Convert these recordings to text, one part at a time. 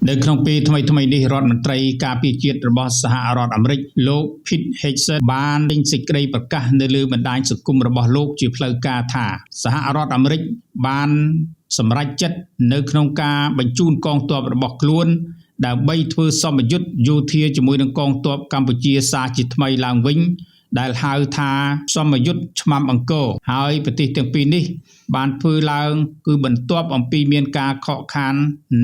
នៅក្នុងពេលថ្មីៗនេះរដ្ឋមន្ត្រីការពារជាតិរបស់សហរដ្ឋអាមេរិកលោក Pete Hegseth បានចេញសេចក្តីប្រកាសនៅលើបណ្ដាញសង្គមរបស់លោកជាផ្លូវការថាសហរដ្ឋអាមេរិកបានសម្រេចចិត្តនៅក្នុងការបញ្ជូនកងទ័ពរបស់ខ្លួនដើម្បីធ្វើសមយុទ្ធយោធាជាមួយនឹងកងទ័ពកម្ពុជាសាជាថ្មីឡើងវិញដែលហៅថាសមយុទ្ធឆ្មាំអង្គរហើយប្រទេសទាំងពីរនេះបានធ្វើឡើងគឺបន្ទាប់អំពីមានការខកខាន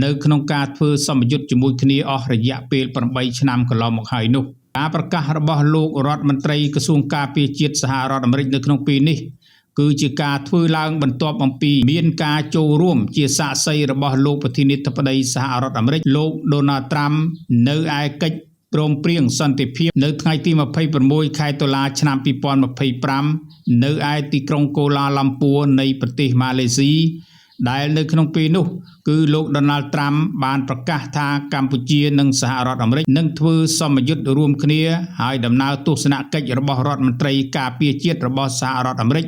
នៅក្នុងការធ្វើសមយុទ្ធជាមួយគ្នាអស់រយៈពេល8ឆ្នាំកន្លងមកហើយនោះការប្រកាសរបស់លោករដ្ឋមន្ត្រីក្រសួងការពារជាតិសហរដ្ឋអាមេរិកនៅក្នុងពេលនេះគឺជាការធ្វើឡើងបន្ទាប់អំពីមានការចូលរួមជាសាក្សីរបស់លោកប្រធានាធិបតីសហរដ្ឋអាមេរិកលោកដូណាល់ត្រាំនៅឯកិច្ចព្រមព្រៀងសន្តិភាពនៅថ្ងៃទី26ខែតុលាឆ្នាំ2025នៅឯទីក្រុងកូឡាឡាំពួរនៃប្រទេសម៉ាឡេស៊ីដែលនៅក្នុងពេលនោះគឺលោកដូណាល់ត្រាំបានប្រកាសថាកម្ពុជានិងសហរដ្ឋអាមេរិកនឹងធ្វើសមយុទ្ធរួមគ្នាហើយដំណើរទស្សនកិច្ចរបស់រដ្ឋមន្ត្រីការពារជាតិរបស់សហរដ្ឋអាមេរិក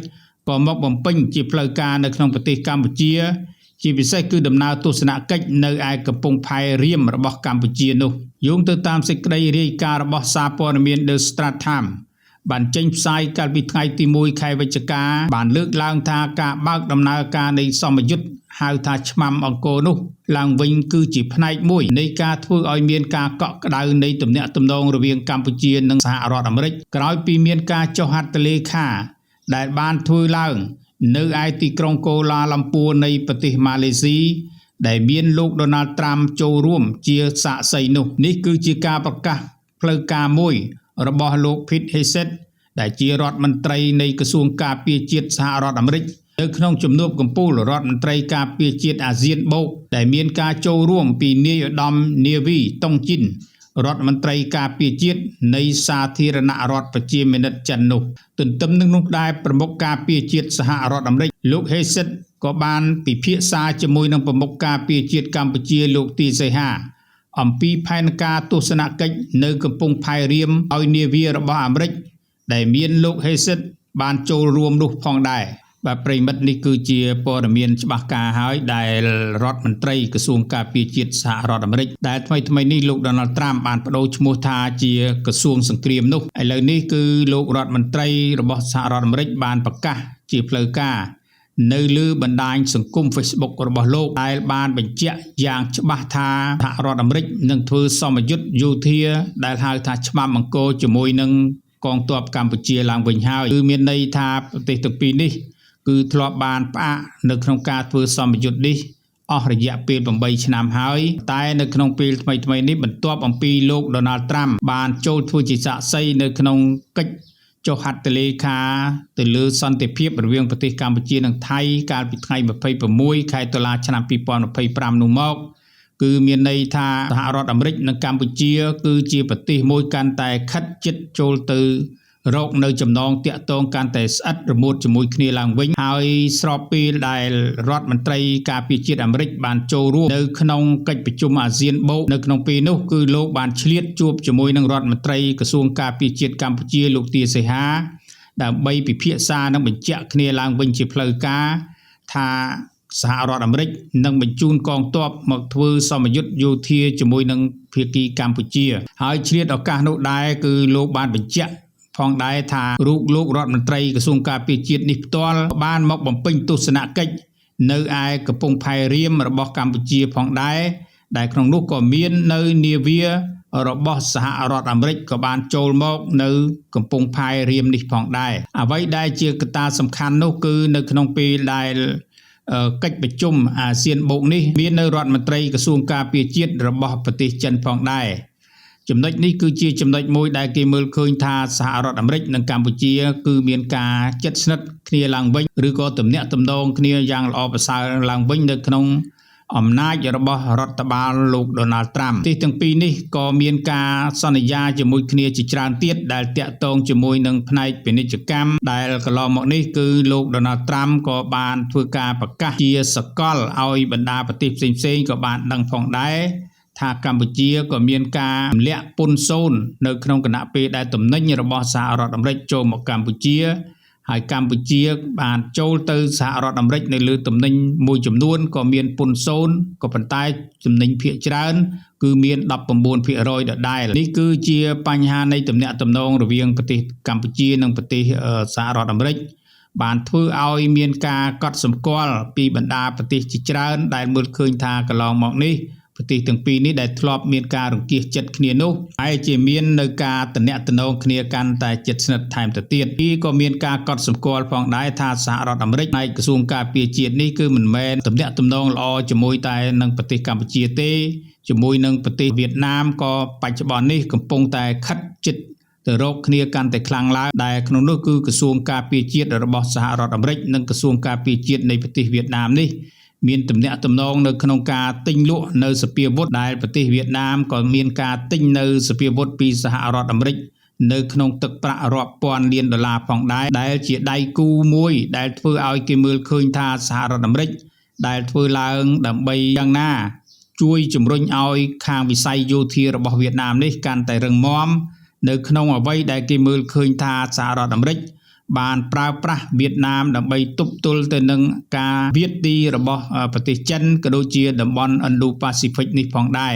ក៏មកបំពេញជាផ្លូវការនៅក្នុងប្រទេសកម្ពុជាជាពិសេសគឺដំណើរទស្សនកិច្ចនៅឯកំពង់ផែរៀមរបស់កម្ពុជានោះយោងទៅតាមសេចក្តីរាយការណ៍របស់សារព័ត៌មាន The Straits Times បានចេញផ្សាយកាលពីថ្ងៃទី1ខែវិច្ឆិកាបានលើកឡើងថាការបើកដំណើរការនៃសមយុទ្ធហៅថាឆ្មាំអង្គរនោះឡើងវិញគឺជាផ្នែកមួយនៃការធ្វើឲ្យមានការកក់ក្ដៅនៃទំនាក់ទំនងរវាងកម្ពុជានិងសហរដ្ឋអាមេរិកក្រោយពីមានការចុះហត្ថលេខាដែលបានធ្វើឡើងនៅឯទីក្រុងកូឡាឡាំពួរនៃប្រទេសម៉ាឡេស៊ីដែលមានលោកដូណាល់ត្រាំចូលរួមជាសាក្សីនោះនេះគឺជាការប្រកាសផ្លូវការមួយរបស់លោក Pete Hegseth ដែលជារដ្ឋមន្ត្រីនៃក្រសួងការពារជាតិសហរដ្ឋអាមេរិកនៅក្នុងជំនួបកំពូលរដ្ឋមន្ត្រីការពារជាតិអាស៊ានបូកដែលមានការចូលរួមពីនាយឧត្តមនាវីតុងជីនរដ្ឋមន្ត្រីការពារជាតិនៃសាធារណរដ្ឋប្រជាមានិតចិននោះទន្ទឹមនឹងនោះដែរប្រមុខការពារជាតិសហរដ្ឋអាមេរិកលោកហេសិតក៏បានពិភាក្សាជាមួយនឹងប្រមុខការពារជាតិកម្ពុជាលោកទីសីហាអំពីផែនការទស្សនកិច្ចនៅកំពង់ផែរៀមឲ្យនាវារបស់អាមេរិកដែលមានលោកហេសិតបានចូលរួមនោះផងដែរបាទប្រិមិត្តនេះគឺជាព័ត៌មានច្បាស់ការហើយដែលរដ្ឋមន្ត្រីក្រសួងការពារជាតិសហរដ្ឋអាមេរិកដែលថ្មីៗនេះលោកដូណាល់ត្រាំបានប្ដូរឈ្មោះថាជាក្រសួងសង្គ្រាមនោះឥឡូវនេះគឺលោករដ្ឋមន្ត្រីរបស់សហរដ្ឋអាមេរិកបានប្រកាសជាផ្លូវការនៅលើបណ្ដាញសង្គម Facebook របស់លោកដែលបានបញ្ជាក់យ៉ាងច្បាស់ថាសហរដ្ឋអាមេរិកនឹងធ្វើសមយុទ្ធយោធាដែលហៅថាឆ្មាំអង្គរជាមួយនឹងកងទ័ពកម្ពុជាឡើងវិញហើយគឺមានន័យថាប្រទេសទាំងពីរនេះគឺធ្លាប់បានផ្អាកនៅក្នុងការធ្វើសមយុទ្ធនេះអស់រយៈពេល8ឆ្នាំហើយតែនៅក្នុងពេលថ្មីៗនេះបន្ទាប់អំពីលោកដូណាល់ត្រាំបានចូលធ្វើជាសាក្សីនៅក្នុងកិច្ចចុះហត្ថលេខាទៅលើសន្តិភាពរវាងប្រទេសកម្ពុជានិងថៃកាលពីថ្ងៃ26ខែតុលាឆ្នាំ2025នោះមកគឺមានន័យថាសហរដ្ឋអាមេរិកនិងកម្ពុជាគឺជាប្រទេសមួយកាន់តែខិតជិតចូលទៅរកនៅចំណងតាក់ទងកាន់តែស្អិតរមួតជាមួយគ្នាឡើងវិញហើយស្របពេលដែលរដ្ឋមន្ត្រីការពារជាតិអាមេរិកបានចូលរួមនៅក្នុងកិច្ចប្រជុំអាស៊ានបូកនៅក្នុងពេលនោះគឺលោកបានឆ្លៀតជួបជាមួយនឹងរដ្ឋមន្ត្រីក្រសួងការពារជាតិកម្ពុជាលោកទាសីហាដើម្បីពិភាក្សានិងបញ្ជាក់គ្នាឡើងវិញជាផ្លូវការថាសហរដ្ឋអាមេរិកនឹងបញ្ជូនកងទ័ពមកធ្វើសមយុទ្ធយោធាជាមួយនឹងភាគីកម្ពុជាហើយឆ្លៀតឱកាសនោះដែរគឺលោកបានបញ្ជាក់ផងដែរថារូបលោករដ្ឋមន្ត្រីក្រសួងការពារជាតិនេះផ្ទាល់បានមកបំពេញទស្សនកិច្ចនៅឯកំពង់ផែរៀមរបស់កម្ពុជាផងដែរដែលក្នុងនោះក៏មាននៅនាវារបស់សហរដ្ឋអាមេរិកក៏បានចូលមកនៅកំពង់ផែរៀមនេះផងដែរអ្វីដែលជាកត្តាសំខាន់នោះគឺនៅក្នុងពេលដែលកិច្ចប្រជុំអាស៊ានបូកនេះមាននៅរដ្ឋមន្ត្រីក្រសួងការពារជាតិរបស់ប្រទេសចិនផងដែរចំណុចនេះគឺជាចំណុចមួយដែលគេមើលឃើញថាសហរដ្ឋអាមេរិកនិងកម្ពុជាគឺមានការជិតស្និទ្ធគ្នាឡើងវិញឬក៏ទំនាក់ទំនងគ្នាយ៉ាងល្អប្រសើរឡើងវិញនៅក្នុងអំណាចរបស់រដ្ឋបាលលោកដូណាល់ត្រាំប្រទេសទាំងពីរនេះក៏មានការសន្យាជាមួយគ្នាជាច្រើនទៀតដែលតាក់ទងជាមួយនឹងផ្នែកពាណិជ្ជកម្មដែលកន្លងមកនេះគឺលោកដូណាល់ត្រាំក៏បានធ្វើការប្រកាសជាសកលឲ្យបណ្ដាប្រទេសផ្សេងៗក៏បានដឹងផងដែរថាកម្ពុជាក៏មានការទម្លាក់ពន្ធសូន្យនៅក្នុងគណៈពេលដែលទំនិញរបស់សហរដ្ឋអាមេរិកចូលមកកម្ពុជា ហើយកម្ពុជាបានចូលទៅសហរដ្ឋអាមេរិកនៅលើទំនិញមួយចំនួនក៏មានពន្ធសូន្យក៏ប៉ុន្តែទំនិញភាគច្រើនគឺមាន19%ដដែលនេះគឺជាបញ្ហានៃទំនាក់ទំនងរវាងប្រទេសកម្ពុជានិងប្រទេសសហរដ្ឋអាមេរិកបានធ្វើឲ្យមានការកត់សម្គាល់ពីបណ្ដាប្រទេសជាច្រើនដែលមើលឃើញថាកន្លងមកនេះប្រទេសទាំងពីរនេះដែលធ្លាប់មានការរង្គៀសចិត្តគ្នានោះហើយជាមាននៅការតំណតំណងគ្នាកាន់តែជិតស្និទ្ធថែមទៅទៀតពីក៏មានការកត់សម្គាល់ផងដែរថាសហរដ្ឋអាមេរិកផ្នែកក្រសួងការពារជាតិនេះគឺមិនមែនតំណតំណងល្អជាមួយតែនឹងប្រទេសកម្ពុជាទេជាមួយនឹងប្រទេសវៀតណាមក៏បច្ចុប្បន្ននេះកំពុងតែខិតជិតទៅរកគ្នាកាន់តែខ្លាំងឡើងដែលក្នុងនោះគឺក្រសួងការពារជាតិរបស់សហរដ្ឋអាមេរិកនិងក្រសួងការពារជាតិនៃប្រទេសវៀតណាមនេះមានទំនាក់ទំនងនៅក្នុងការទិញលក់នៅសព្វាវុធដែលប្រទេសវៀតណាមក៏មានការទិញនៅសព្វាវុធពីសហរដ្ឋអាមេរិកនៅក្នុងទឹកប្រាក់រាប់ពាន់លានដុល្លារផងដែរដែលជាដៃគូមួយដែលធ្វើឲ្យគេមើលឃើញថាសហរដ្ឋអាមេរិកដែលធ្វើឡើងដើម្បីយ៉ាងណាជួយជំរុញឲ្យខាងវិស័យយោធារបស់វៀតណាមនេះកាន់តែរឹងមាំនៅក្នុងអ្វីដែលគេមើលឃើញថាសហរដ្ឋអាមេរិកបានប្រើប្រាស់វៀតណាមដើម្បីទប់ទល់ទៅនឹងការវាយទីរបស់ប្រទេសចិនក៏ដូចជាតំបន់ Indo-Pacific នេះផងដែរ។